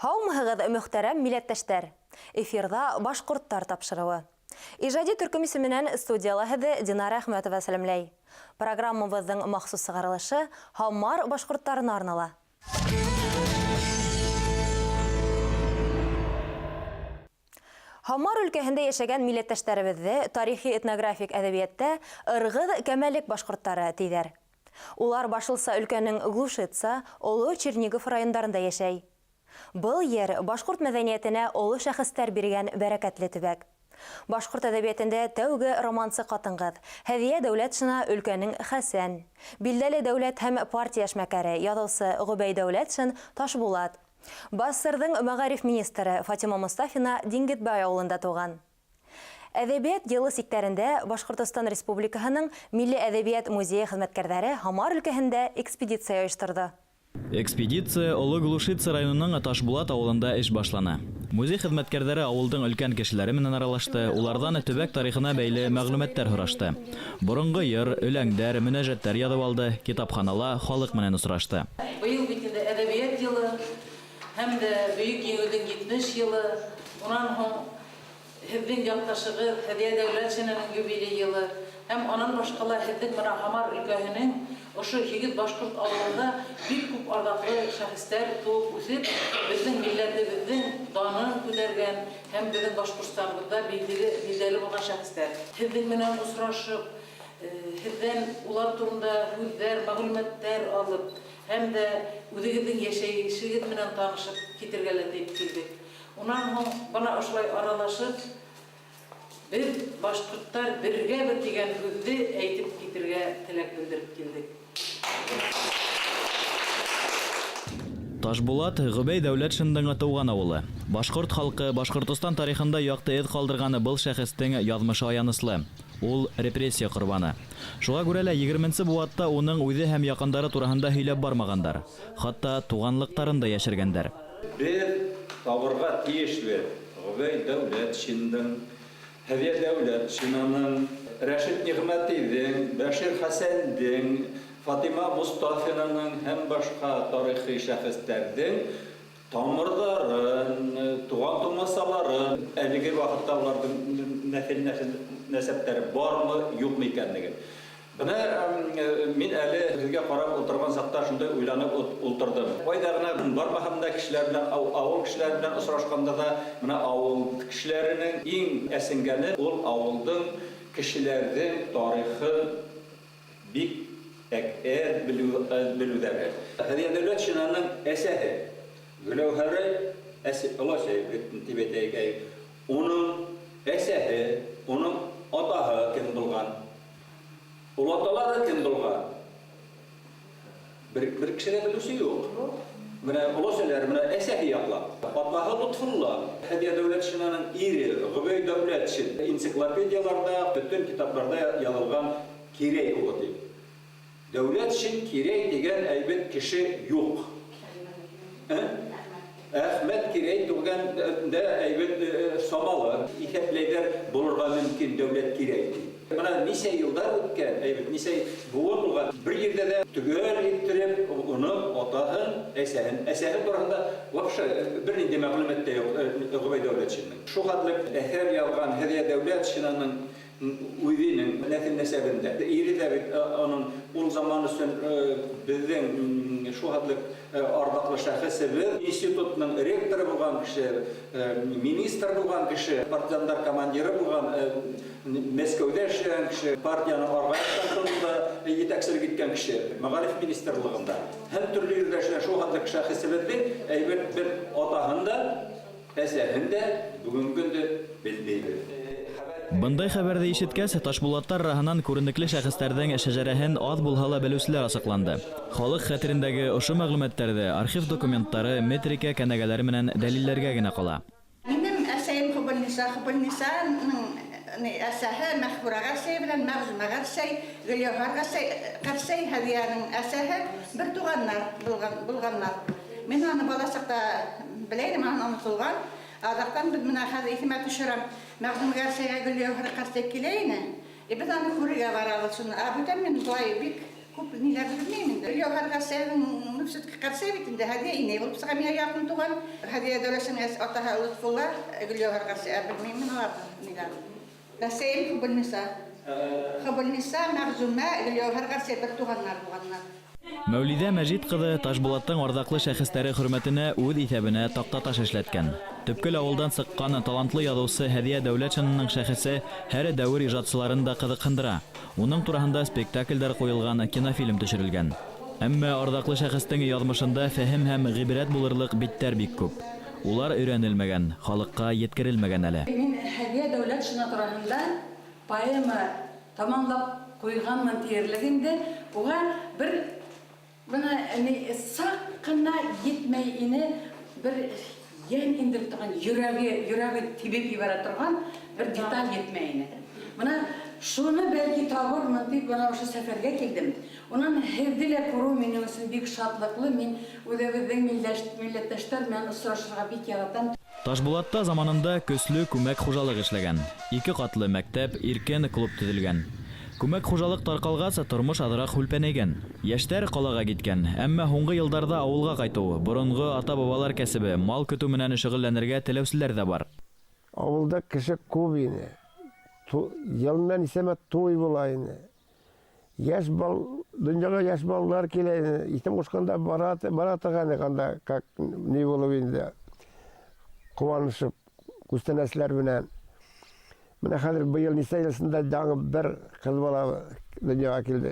Һаумыһығыҙ, мөхтәрәм милләттәштәр! Эфирҙа Башҡорттар тапшырыуы. Ижади төркөм исеменән студияла һеҙҙе Динара Әхмәтова сәләмләй. Программабыҙҙың махсус сығарылышы Һамар башҡорттарына арнала. Һамар өлкәһендә йәшәгән милләттәштәребеҙҙе тарихи-этнографик әҙәбиәттә Ырғыҙ кәмәлек башҡорттары тиҙәр. Улар башлыса өлкәнең Глушица, Оло Чернигов райондарында йәшәй. Был ер башҡорт мәҙәниәтенә оло шәхестәр биргән бәрәкәтле төбәк. Башҡорт әҙәбиәтендә тәүге романсы ҡатын-ҡыҙ, Һәҙиә Дәүләтшина өлкәнең Хәсән, билдәле дәүләт һәм партия эшмәкәре, яҙыусы Ғөбәй Дәүләтшин, Ташбулат, БАССР-ҙың мәғариф министры Фатима Мостафина Диңгеҙбай ауылында тыуған. Әҙәбиәт йылы сиктәрендә Башҡортостан Республикаһының Милли әҙәбиәт музейы хеҙмәткәрҙәре Һамар өлкәһендә экспедиция ойошторҙо. Экспедиция Оло Глушица районының Ташбулат ауылында эш башлана. Музей хеҙмәткәрҙәре ауылдың өлкән кешеләре менән аралашты, уларҙан төбәк тарихына бәйле мәғлүмәттәр һорашты. Боронғо йыр, өләңдәр, мөнәжәттәр яҙып алды, китапханала халыҡ менән осрашты. Быйыл бит инде Әҙәбиәт йылы һәм дә Бөйөк Еңеүҙең 70 йылы, унан һуң Һеҙҙең яҡташығыҙ Һәҙиә Дәүләтшинаның юбилей йылы һәм анан башҡа ла һеҙҙең бына Һамар өлкәһенең ошо һигеҙ башҡорт ауылында бик күп арҙаҡлы шәхестәр тыуып үҫеп, беҙҙең милләтебеҙҙең данын күтәргән һәм беҙҙең Башҡортостаныбыҙҙа билдеге билдәле булған шәхестәр. Һеҙҙең менән осрашып, һеҙҙән улар турында һүҙҙәр, мәғлүмәттәр алып һәм дә үҙегеҙҙең йәшәйешегеҙ менән танышып китергә лә тиеп килдек. Унан һуң бына ошолай аралашып, Беҙ, башҡорттар, бергәбеҙ тигән һүҙҙе әйтеп китергә теләк белдереп килдек. Ташбулат, Гобәй Дәүләтшиндың тыуған ауылы. Башҡорт халҡы, Башҡортостан тарихында яҡты эҙ ҡалдырған был шәхестең яҙмышы аяныслы. Ул, репрессия ҡорбаны. Шуға күрә лә егерменсе быуатта уның үҙе һәм яҡындары тураһында һөйләп бармағандар. Хатта туғанлыҡтарын да йәшергәндәр. Беҙ табырға тейешбеҙ Гобәй Дәүләтшиндың, Һәҙиә Дәүләтшинаның, Рәшит Ниғмәтиҙең, Бәшир Хәсәндең, Фатима Мостафинаның һәм башҡа тарихи шәхестәрҙең тамырҙарын, туған-тумасаларын, әлеге ваҡытта уларҙың нәҫел-нәсәптәре бармы, юҡмы икәнлеген. Бына мин әле һеҙгә ҡарап ултырған саҡта шундай уйланып ултырҙым. Ҡайҙа ғына бармаһам да, кешеләр белән, ауыл кешеләре белән осрашҡанда да, менә ауыл кешеләренең иң әсенгәне ул ауылдың, кешеләрҙең тарихын бик әз белүҙәре. Һәҙиә Дәүләтшинаның әсәһе Гөләүһәрәй, оләсәй дип әйтәйек, уның әсәһе, уның атаһы кем булған? Олаталары кем булған? Бер, бер кеше дә белүсе юк. Менә оләсәләр, менә әсәһе яклап. Атаһы Лотфулла, Һәдиә Дәүләтшинаның ире Гобәй Дәүләтшин. Энциклопедияларда, бөтен китапларда яҙылган Кирәй улы дип. Дәүләтшин Кирәй дигән әйбет кеше юк. Ә? Әхмәт Кирәй түгән дә әйбет самалы иҫәпләйҙәр булырға мөмкин Дәүләт Кирәй дип. Менә нисә елдар үткән, әйбет нисә буын булган, бер җирдә дә төгәл иттереп уның атаһын, әсәһен, әсәһе турында вообще бернинди мәгълүмат та юк Гобәй Дәүләтшинның. Шул хәтлек әҫәр язган Һәдия Дәүләтшинаның Үзенең нәсел-нәсәбен дә. Ире дә бит аның ул заман өчен безнең шул хәтлек ардаклы шәхесебез, институтның ректоры булган кеше, министр булган кеше, партизаннар командиры булган, Мәскәүдә эшләгән кеше, партиянең аргы яктан торуда җитәкчелек иткән кеше, мәгариф министрлыгында һәм төрле җирдә эшләгән шул хәтлек шәхесебезнең әйбәт бер атаһын да, Әсәһен дә бүгенге көндә белмибез. Бындай хәбәрҙе ишеткәс, Ташбулаттар араһынан күренекле шәхестәрҙең шәжәрәһен аҙ булһа ла белеүселәр асыҡланды. Халыҡ хәтерендәге ошо мәғлүмәттәрҙе архив документтары, метрикә кәнәгәләре менән дәлилләргә генә ҡала. Минем әсәем Хөбелниса, Хөбелнисаның әсәһе Мәхбүрә Ғәрсәй белән Мәгъзүмә Ғәрсәй, Гөлйәүһәр Ғәрсәй, Ғәрсәй Һәҙиәнең әсәһе бер туғаннар булган, булганнар. Мин аны бала чакта белә идем, аннан онытылган. Азактан без менә хәзер исемә төшерәм, Мәгъзүм Гәрсәйгә Гөлйәүһәр Карсәй килә ине, и без аны күрергә барабыз шунда. Ә бүтән мин болай бик. Күп ниләрҙе белмәйем инде. Гөлйәүһәр Ғәрсәйҙең, ну, все-таки Ғәрсәй бит инде, Һәҙиә инәй булып сыға, миңә яҡын туған. Һәҙиә Дәүләтшиның атаһы Лотфулла, Гөлйәүһәр Ғәрсәй, ә белмәйем мин уларҙың ниләрен. Әсәйем Хөбөлниса. Хөбөлниса, Мәғзүмә, Гөлйәүһәр Ғәрсәй бер туғаннар булғаннар. Мәүлиҙә Мәжит ҡыҙы Ташбулаттың арҙаҡлы шәхестәре хөрмәтенә үҙ иҫәбенә таҡтаташ эшләткән. Төпкөл ауылдан сыҡҡан талантлы яҙыусы Һәҙиә Дәүләтшинаның шәхесе һәр дәүер ижадсыларын да ҡыҙыҡһындыра. Уның тураһында спектаклдәр ҡуйылған, кинофильм төшөрөлгән. Әммә арҙаҡлы шәхестең яҙмышында фәһем һәм ғибрәт булырлыҡ биттәр бик күп. Улар өйрәнелмәгән, халыҡҡа еткерелмәгән әле. Мин Һәҙиә Дәүләтшина тураһында поэма тамамлап ҡуйғанмын тиерлек инде. Уға бер бына ни саҡ ҡына етмәй ине, бер йән индереп торған, йөрәге, йөрәге тибеп ебәрә торған бер деталь етмәй ине. Бына шуны бәлки табырмын тип бына ошо сәфәргә килдем. Унан һеҙҙе лә күреү минең өсөн бик шатлыҡлы. Мин үҙебеҙҙең милләттәштәр менән осрашырға бик яратам. Ташбулатта заманында көслө күмәк хужалыҡ эшләгән. Ике ҡатлы мәктәп, иркен клуб төҙөлгән. Күмәк хужалыҡ тарҡалғас, тормош аҙыраҡ һүлпәнәйгән. Йәштәр ҡалаға киткән, әммә һуңғы йылдарҙа ауылға ҡайтыу, боронғо ата-бабалар кәсебе, мал көтөү менән шөғөлләнергә теләүселәр ҙә бар. Ауылда кеше күп ине. Йылына нисәмә туй була ине. Йәш бал, донъяға йәш балалар килә ине. Исем ҡушҡанда бара, бара торғайныҡ анда, как ни булып инде. Ҡыуанышып, күстәнәселәр менән. Менә хәҙер быйыл нисә йылсында яңы бер ҡыҙ бала донъяға килде.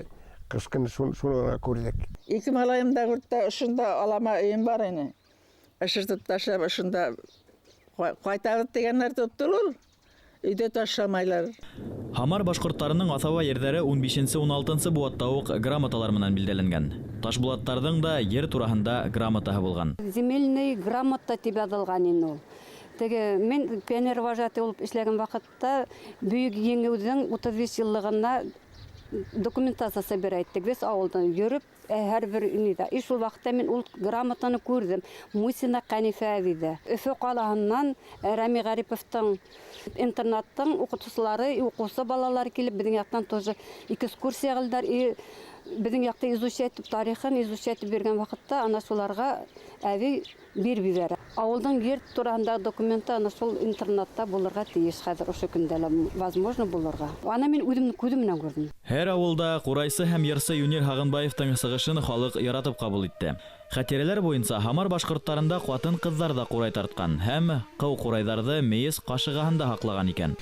Ҡыш көнө шуны ғына күрҙек. Ике малайым да күрҙе, ошонда алама өйөм бар ине. Ышыртып ташлап, ошонда ҡайтабыҙ тигәннәр тотто ул. Өйҙә ташламайлар. Һамар башҡорттарының аҫауа ерҙәре ун бишенсе, ун алтынсы быуатта уҡ грамоталар менән билдәләнгән. Ташбулаттарҙың да ер тураһында грамотаһы булған. Земельный грамота тип яҙылған ине ул. Теге мин пионер вожатый булып эшләгән ваҡытта Бөйөк Еңеүҙең 35 йыллығына документация собирать иттек. Беҙ ауылдан йөрөп, һәр бер ниҙә. И шул ваҡытта мин ул грамотаны күрҙем. Мусина Ҡәнифә әбейҙә. Өфө ҡалаһынан Рәми Ғариповтың интернаттың уҡытыусылары, уҡыусы балалар килеп, беҙҙең яҡтан тоже экскурсия ҡылдылар. И беҙҙең яҡта изучать итеп, тарихын изучать итеп биргән ваҡытта ана шуларға әбей биреп ебәрә. Ауылдың ер тураһындағы документы ана шул интернатта булырға тейеш хәҙер ошо көндә лә возможно булырға. Ана мин үҙемдең күҙем менән күрҙем. Һәр ауылда ҡурайсы һәм йырсы Юнир Һағынбаевтың сығышын халыҡ яратып ҡабул итте. Хәтирәләр буйынса Һамар башҡорттарында ҡатын-ҡыҙҙар ҙа ҡурай тартҡан һәм ҡыу ҡурайҙарҙы мейес ҡашығаһында һаҡлаған икән.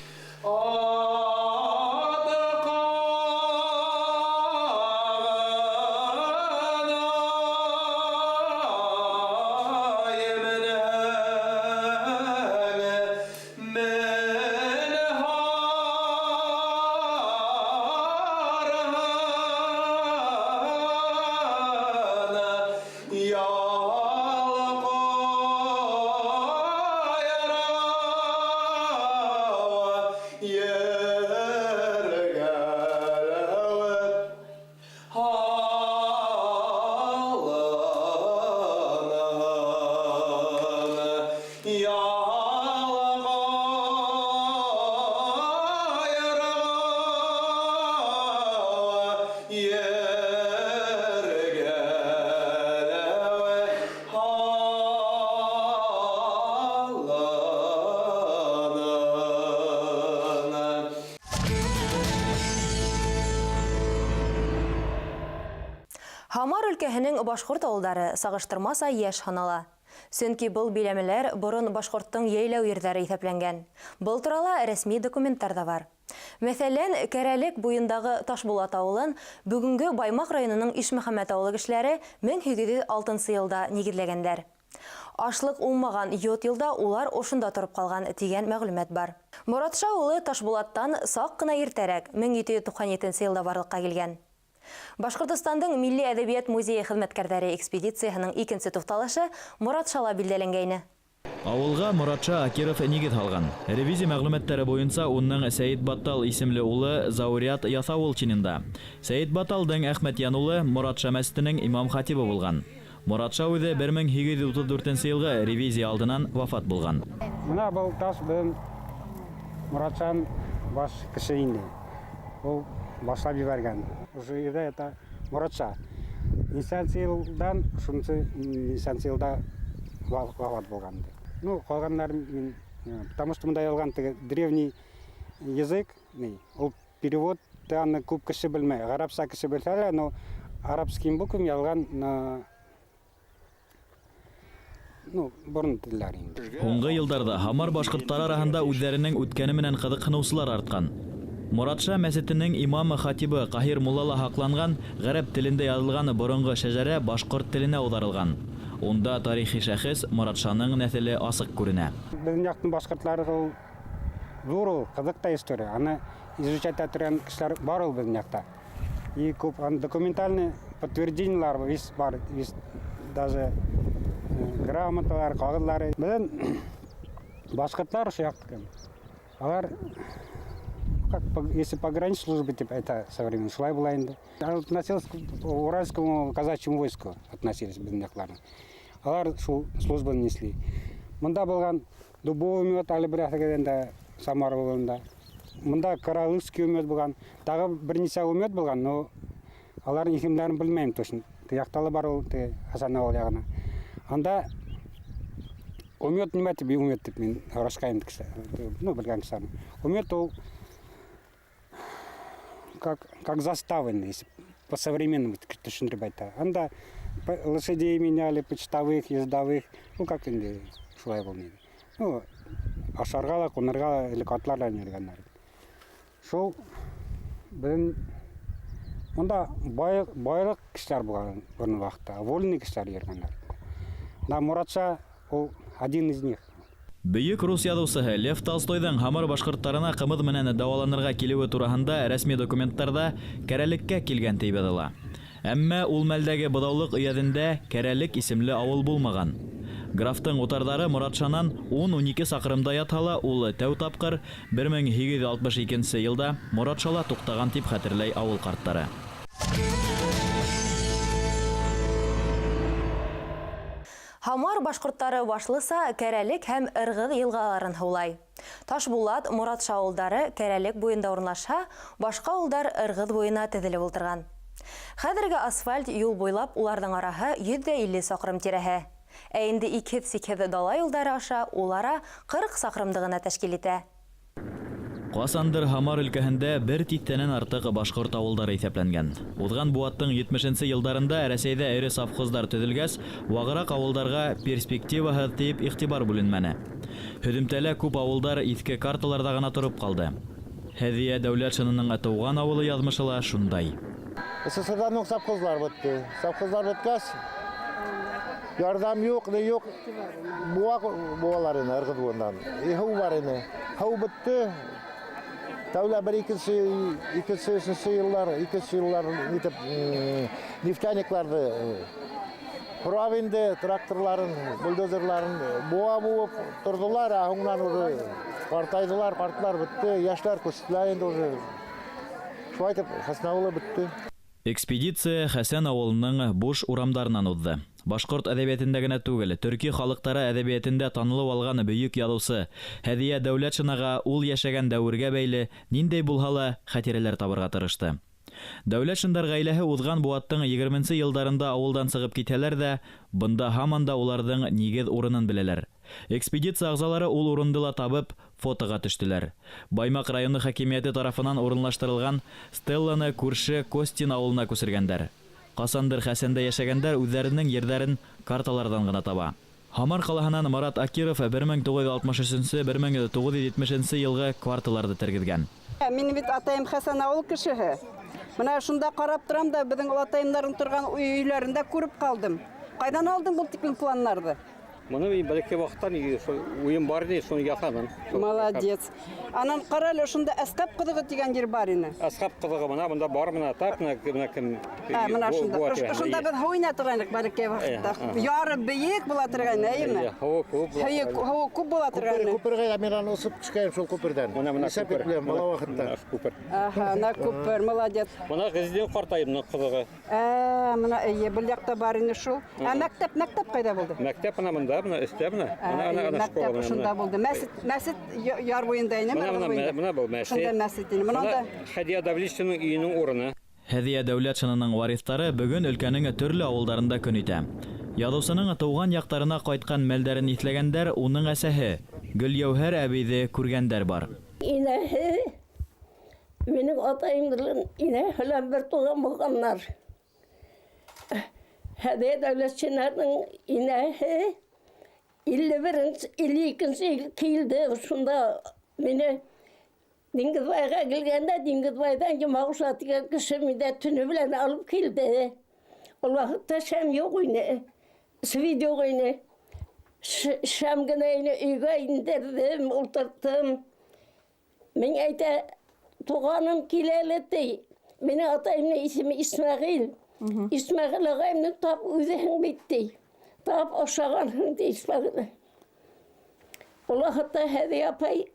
Һамар өлкәһенең башҡорт ауылдары сағыштырмаса йәш һанала. Сөнки был биләмәләр борон башҡорттоң йәйләү ерҙәре иҫәпләнгән. Был турала рәсми документтар ҙа бар. Мәҫәлән, Кәрәлек буйындағы Ташбулат ауылын бөгөнгө Баймаҡ районының Ишмөхәмәт ауылы кешеләре мең һигеҙ йөҙ алтынсы йылда нигеҙләгәндәр. Ашлыҡ уңмаған йот йылда улар ошонда тороп ҡалған тигән мәғлүмәт бар. Моратша ауылы Ташбулаттан саҡ ҡына иртәрәк, мең ете йөҙ туҡһан етенсе йылда барлыҡҡа килгән. Башҡортостандың Милли әҙәбиәт музейы хеҙмәткәрҙәре экспедицияһының икенсе туҡталышы Моратшала билдәләнгәйне. Ауылға Моратша Акиров нигеҙ һалған. Ревизия мәғлүмәттәре буйынса уның Сәйет Баттал исемле улы Заурят Яҫауыл чинында. Сәйет Батталдың Әхмәтйән улы Моратша мәсетенең имам хатибы булған. Моратша үҙе бер мең һигеҙ йөҙ утыҙ дүртенсе йылғы ревизия алдынан вафат булған. Бына был таш беҙҙең Моратшан баш кеше инде. Ул башлап ебәргән. Ошо ерҙә ята Моратша. Нисәнсе йылдан шунсы нисәнсе йылда вафат булган. Ну, калганнар мин, потому что монда язылган теге древний язык, ни, ул перевод аны күп кеше белмәй. Гарәпчә кеше белсә лә, но арабским буквам язылган на ну, борын телләр инде. Һуңгы елларда Һамар башкортлары араһында үзләренең үткәне менән кызыксыныучылар арткан. Моратша мәсетенең имамы хатибы Каһир мулла һакланган гарәп телендә язылган борынгы шәҗәрә башкорт теленә аударылган. Унда тарихи шәхес Моратшаның нәҫеле асык күренә. Безнең яктың башкортлары ул зур ул, кызык та история. Аны изучать итә торган кешеләр бар ул безнең якта. И күп аны документальный подтверждениелар весь бар, весь даже грамоталар, кагызлары. Безнең башкортлар ошо яктыкы. Алар как если пограничная служба тип это современный, шулай була инде. Относились к уральскому казачьему войску, относились безнең якларны. Алар шул службаны несли. Монда булган дубовый мед әле бер инде Самара авылында. Монда Каралыкский умет булган. Тагы берничә умет булган, но аларның исемнәрен белмәйм точно. Якталы бар ул теге Хасан авыл ягына. Анда умет нимә дип умет дип мин сорашкайым кеше, ну, белгән кешеләрне. Умет ул как застава, если по-современному төшендереп әйтә. Анда лошадей меняли, почтовых, ездовых, ну как инде шулай булды. Ну, ашарга ла, кунарга ла элек атлар белән йөргәннәр. Шул безнең монда байлык кешеләр булган борын вакытта, вольный кешеләр йөргәннәр. Менә Моратша ул один из них. Бөек рус язучыһы Лев Толстойҙың Һамар башҡорттарына ҡымыҙ менән дауаланырға килеүе тураһында рәсми документтарҙа Кәрәлеккә килгән тип яҙыла. Әммә ул мәлдәге Быҙаулыҡ өйәҙендә Кәрәлек исемле ауыл булмаған. Графтың утарҙары Моратшанан 10-12 саҡрымда ятһа ла, ул тәү тапҡыр 1862 йылда Моратшала туҡтаған тип хәтерләй ауыл ҡарттары. Һамар башҡорттары башлыса Кәрәлек һәм Ырғыҙ йылғаларын һыулай. Ташбулат, Моратша ауылдары Кәрәлек буйында урынлашһа, башҡа ауылдар Ырғыҙ буйына теҙелеп ултырған. Хәҙерге асфальт юл буйлап уларҙың араһы 150 саҡрым тирәһе. Ә инде икһеҙ-сикһеҙ дала юлдары аша ул ара 40 саҡрымды ғына тәшкил итә. Ҡасандыр Һамар өлкәһендә бер тиҫтәнән артыҡ башҡорт ауылдары иҫәпләнгән. Уҙған быуаттың 70-нсе йылдарында Рәсәйҙә эре совхоздар төҙөлгәс, вағыраҡ ауылдарға перспективаһыҙ тип иғтибар бүленмәне. Һөҙөмтәлә күп ауылдар иҫке карталарҙа ғына тороп ҡалды. Һәҙиә Дәүләтшинаның тыуған ауылы яҙмышы ла шундай. СССРҙан һуң совхозлар бөттө. Совхозлар бөткәс, ярҙам юҡ, ни юҡ, быуа быуалар ине Ырғыҙ буйынан. И һыу бар ине. Һыу бөттө. Тәүлә бер икенсе, икенсе, өсөнсө йыллар, икенсе йыллар нитеп, нефтяникларҙы һорап инде, тракторларын, бульдозерларын быуа быуып торҙолар, ә һуңынан уже ҡартайҙылар, ҡартлар бөттө, йәштәр күстеләр инде уже. Шулай итеп Хәсән ауылы бөттө. Экспедиция Хәсән ауылының буш урамдарынан уҙҙы. Башҡорт әҙәбиәтендә генә түгел, төрки халыҡтары әҙәбиәтендә танылып алған бөйөк яҙыусы Һәҙиә Дәүләтшинаға ул йәшәгән дәүергә бәйле ниндәй булһа ла хәтирәләр табырға тырышты. Дәүләтшиндар ғаиләһе уҙған быуаттың 20-нсе йылдарында ауылдан сығып китһәләр ҙә, бында һаман да уларҙың нигеҙ урынын беләләр. Экспедиция ағзалары ул урынды ла табып, фотоға төштөләр. Баймаҡ районы хакимиәте тарафынан урынлаштырылған стелланы күрше Костин ауылына күсергәндәр. Ҡасандыр Хәсәндә йәшәгәндәр үҙҙәренең ерҙәрен карталарҙан ғына таба. Һамар ҡалаһынан Марат Акиров бер мең туғыҙ йөҙ алтмыш өсөнсө, бер мең туғыҙ йөҙ етмешенсе йылғы кварталарҙы тергеҙгән. Минең бит атайым Хәсән ауыл кешеһе. Мына шунда ҡарап торам да, беҙҙең олатайымдарҙың торған өйләрен дә күреп ҡалдым. Ҡайҙан алдың был тиклем планнарҙы? Мыны мин бәләкәй ваҡыттан уйым бар ине, шуны яһаным. Молодец. Анан ҡара әле, ошонда Әсҡәп ҡоҙоғо тигән ер бар ине. Әсҡәп ҡоҙоғо мына бында бар, мына тап, мына, мына кем, Ә, мына шунда. бу тирәһендә. Ошонда беҙ һыу инә торғайныҡ бәләкәй ваҡытта. Яры бейек була торғайны, әйеме? Эйе, һыуы күп була Һыуы торғайны. һыуы күп була торғайны. Күпергә лә мин аны осоп төшкәйем шул күперҙән. Мына, мына Исәп күпер. итмәйем, бала Мына, ваҡытта. мына күпер. Аһа, мына күпер, молодец. Мына Ғиззетдин ҡартайымдың ҡоҙоғо. Ә, мына эйе, был яҡта бар ине шул. Ә мәктәп ҡайҙа булды? Мәктәп мына мында, мына өҫтә мына. Ә, Мына, ана, ана мәктәп школа, мына, ошонда мына. булды. Мәсет яр буйында ине, Мына, Ырғыҙ мына, буйында. мына был мәсет. Шунда мәсет ине. Мына Мына да Хәдиә Дәүләтшинаның өйөнөң урыны. Һәҙиә Дәүләтшинаның вариҫтары бөгөн өлкәнең төрлө ауылдарында көн итә. Яҙыусының тыуған яҡтарына ҡайтҡан мәлдәрен иҫләгәндәр, уның әсәһе Гөлйәүһәр әбейҙе күргәндәр бар. Инәһе минең атайым белән инәһе белән бер туған булғаннар. Һәҙиә Дәүләтшинаның инәһе 51-нсе, 52-нсе йыл килде. Шунда мине Диңгеҙбайға килгәндә, Диңгеҙбайҙан Йомағоша тигән кеше мине төнө белән алып килде. Ул ваҡытта шәм юҡ ине, свет юҡ ине. Шәм генә ине, өйгә индерҙем, ултырттым. Мин әйтә, туғаным килә әле, ти. Минең атайымдың исеме Исмәғил. Исмәғил ағайымдың тап үҙеһең бит, ти. Тап оҡшағанһың, ти Исмәғил. Ул ваҡытта Һәҙиә апай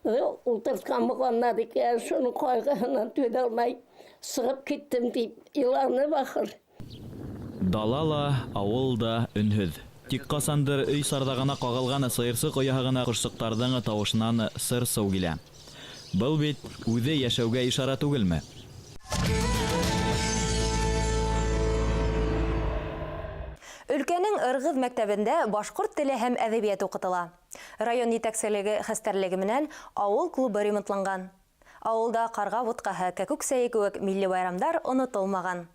ултыртҡан булғаннар икән, шуның ҡайғыһынан түҙә алмай сығып киттем, тип иланы бахыр. Дала ла, ауыл да өнһөҙ. Тик ҡасандыр өй сарҙағына ҡағылған сыйырсыҡ ояһы ғына ҡошсоҡтарҙың тауышынан сыр-сыу килә. Был бит үҙе йәшәүгә ишара түгелме? Өлкәнең Ырғыҙ мәктәбендә башҡорт теле һәм әҙәбиәте уҡытыла. Район етәкселеге хәстәрлеге менән ауыл клубы ремонтланған. Ауылда ҡарға бутҡаһы, кәкүк сәйе кеүек милли байрамдар онотолмаған.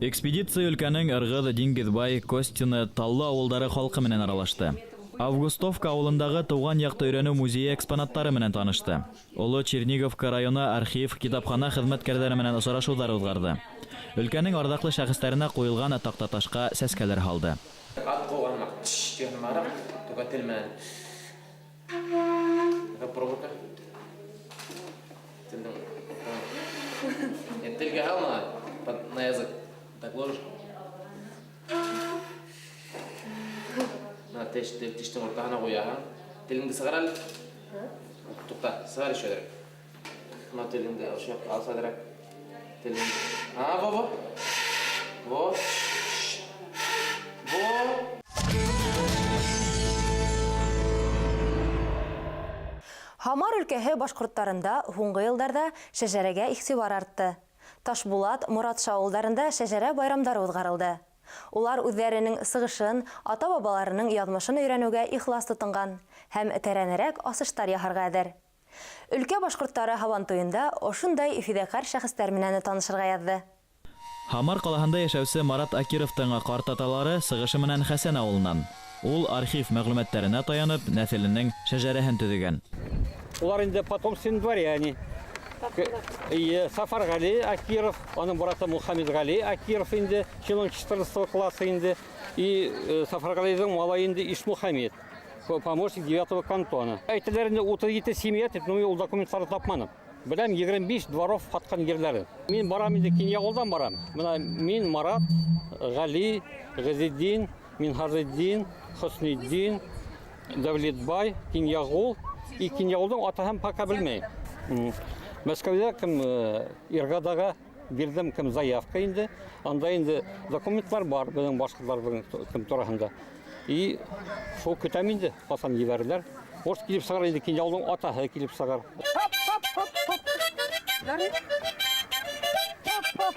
Экспедиция өлкәнең Ырғыҙ, Диңгеҙбай, Костино, Таллы ауылдары халҡы менән аралашты. Августовка ауылындағы тыуған яҡты өйрәнеү музейы экспонаттары менән танышты. Оло Черниговка районы архив, китапхана хеҙмәткәрҙәре менән осрашыуҙар уҙғарҙы. Өлкәнең арҙаҡлы шәхестәренә ҡуйылған таҡтаташҡа сәскәләр һалды. Ат ҡыуған тш тигән мараҡ, туға тел менән. Попробуй-ка. Телдең. Нет, телгә һалма, на язык. Так ложишь. На теш, тел, тештең уртаһына ҡуяһың. Телеңде сығар әле. Туҡта, сығар еще әҙерәк. Мына телеңде ошо яҡҡа алса әҙерәк. Телең. А, во, во. Во. Во. Һамар өлкәһе башҡорттарында һуңғы йылдарҙа шәжәрәгә иғтибар артты. Ташбулат, Моратша ауылдарында шәжәрә байрамдары уҙғарылды. Улар үҙҙәренең сығышын, ата-бабаларының яҙмышын өйрәнеүгә ихлас тотонған һәм тәрәнерәк асыштар яһарға әҙер. Өлкә башҡорттары һабантуйында ошондай фиҙаҡәр шәхестәр менән танышырға яҙҙы. Һамар ҡалаһында йәшәүсе Марат Акировтың ҡартаталары сығышы менән Хәсән ауылынан. Ул архив мәғлүмәттәренә таянып, нәҫеленең шәжәрәһен төҙөгән. Улар инде потомственные дворяне. Сафарғали Акиров, уның браты Мухаммедғали Акиров инде, чиновник 14 класса инде, и Сафарғалиҙың малайы инде Ишмухамед, помощник 9 кантона. Әйтәләр инде 37 семья тип, но мин ул документтарҙы тапманым. Беләм, 25 дворов һатҡан ерҙәре. Мин барам инде, Кинйәғолдан барам. Бына мин Марат, Ғали, Ғизетдин, Минһажетдин, Хөснетдин, Дәүлетбай, Кинйәғол. И Кинйәғолдың атаһын пока белмәйем. Мәскәүҙә кем Иргадаға бирҙем кем заявка инде. Анда инде документлар бар беҙҙең башҡорттарҙың кем тураһында. И шул көтәм инде, ҡасан ебәрерләр. Может килеп сығар инде, Кинйәғолдың атаһы килеп сығар. Хоп, хоп, хоп, хоп. Хоп, хоп.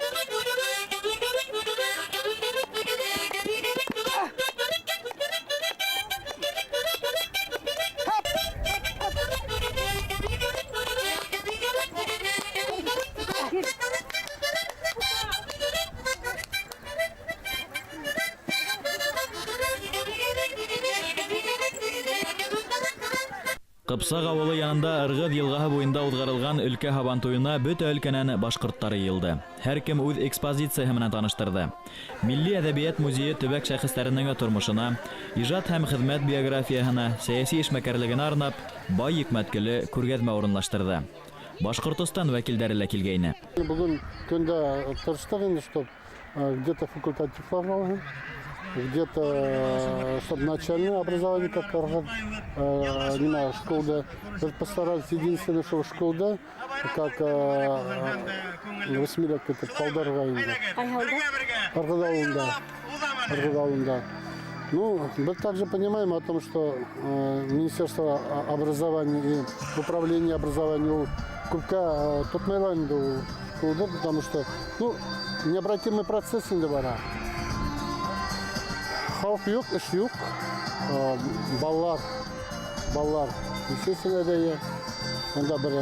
Ҡыпсаҡ ауылы янында Ырғыҙ йылғаһы буйында уҙғарылған өлкә һабантуйына бөтә өлкәнән башҡорттары йыйылды. Һәр кем үҙ экспозицияһы менән таныштырҙы. Милли әҙәбиәт музейы төбәк шәхестәренең тормошона, ижад һәм хеҙмәт биографияһына, сәйәси эшмәкәрлегенә арнап, бай йөкмәткеле күргәҙмә урынлаштырҙы. Башҡортостан вәкилдәре лә килгәйне. Бөгөн көндә тырыштыҡ инде, чтоб где-то факультативлар алһын, где-то, чтобы начальное образование, как не школда. Даже постарались, единственное, что школда, как восьмилетка, это Палдарға инде. Ырғыҙ ауылында. Ырғыҙ ауылында. Ну, мы также понимаем о том, что Министерство образования и управление образования ул күпкә тотмайлар инде ул булды, потому что, ну, необратимый процесс инде бара. Халык юк, эш юк. Балалар, балалар, естественно, дә Монда бер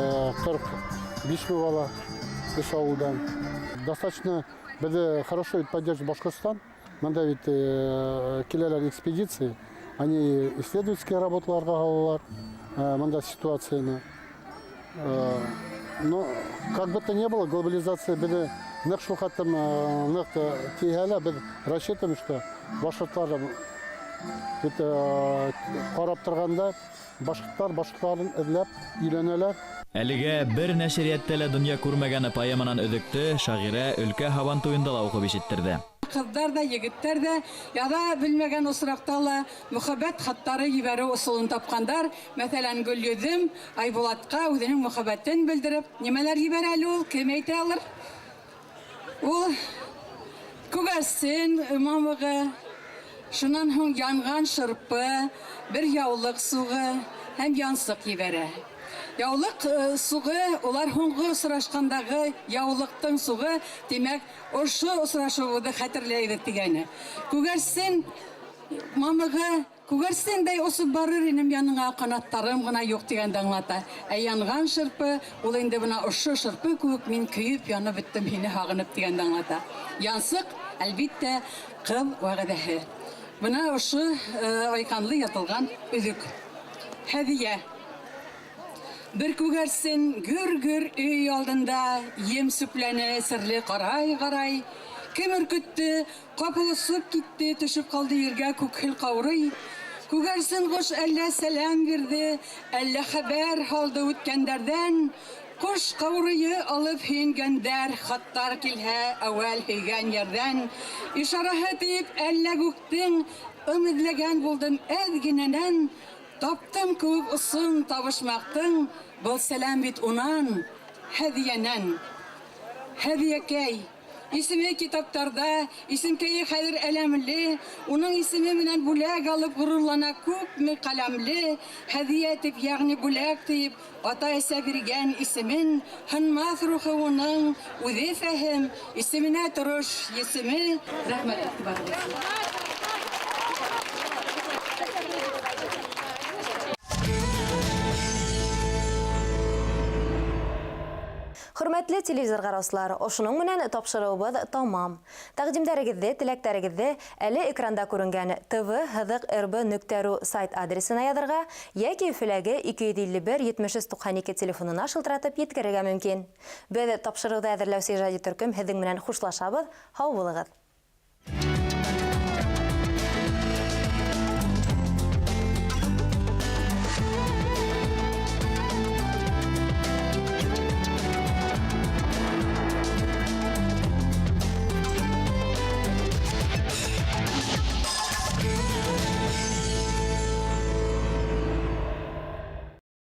45 мең бала өч авылдан. Достаточно безне хорошо ведь поддерживает Башкортостан. Монда ведь киләләр экспедиции, они исследовательские работаларга алалар, монда ситуацияне. Но как бы то ни было, глобализация безне нык шул хәтлем нык тиһә лә, без рассчитываем, что башкортлар бит карап торганда башкортлар башкортларын эзләп өйрәнәләр. Әлегә бер нәшрияттә лә дөнья күрмәгән поэманан өзекте шагыйрә өлкә һабантуенда ла укып ишеттерде. Кызлар да, егетләр дә яза белмәгән очракта ла мөхәббәт хатлары җибәрү ысулын тапкандар. Мәсәлән, Гөлйөзем Айбулатка үзенең мөхәббәтен белдереп, нимәләр җибәрә әле ул, кем әйтә алыр? Ул күгәрсен мамыгы, шуннан һуң янган шырпы, бер яулык сугы һәм янсык җибәрә. Яулык сугы, улар һуңгы осрашкандагы яулыктың сугы, димәк, ошо осрашуыбыҙҙы хәтерләйбеҙ тигәне. Күгәрсен мамығы, күгәрсендәй осоп барыр инем яныңа, ҡанаттарым ғына юҡ тигәнде аңлата. Ә янған шырпы, ул инде бына ошо шырпы кеүек мин көйөп янып бөттөм һине һағынып тигәнде аңлата. Янсыҡ, әлбиттә, ҡыҙ вәғәҙәһе. Бына ошо айҡанлы ятылған өҙөк. Һәҙиә. Бер күгәрсен гөр-гөр өй алдында ем сүпләне серле ҡарай-ҡарай. Кем өркөттө, ҡапыл осоп китте, төшөп ҡалды ергә күкһел ҡаурый. Күгәрсен ҡош әллә сәләм бирҙе, әллә хәбәр һалды үткәндәрҙән. Ҡош ҡаурыйы алып һөйөнгәндәр, хаттар килһә әүәл һөйгән ерҙән. Ишараһы тип әллә күктең ым эҙләгән булдым әҙ генәнән. Таптым кеүек осон табышмаҡтың, был сәләм бит унан, Һәҙиәнән. Һәҙиәкәй, исеме китаптарҙа, исемкәйе хәҙер әләмле, уның исеме менән бүләк алып ғорурлана күпме ҡәләмле, Һәҙиә тип, йәғни бүләк тип, ата-әсә биргән исемен, һынмаҫ рухы уның, үҙе фәһем, исеменә торош есеме. Рәхмәт иғтибарығыҙға. Хөрмәтле телевизор ҡараусылар, ошоноң менән тапшырыуыбыҙ тамам. Тәҡдимдәрегеҙҙе, теләктәрегеҙҙе әле экранда күренгән T V һыҙыҡ R B нөктә ru сайт адресына яҙырға йәки Өфөләге 251 73 92 телефонына шылтыратып еткерергә мөмкин. Беҙ тапшырыуҙы әҙерләүсе ижади төркөм һеҙҙең менән хушлашабыҙ. Һау булығыҙ.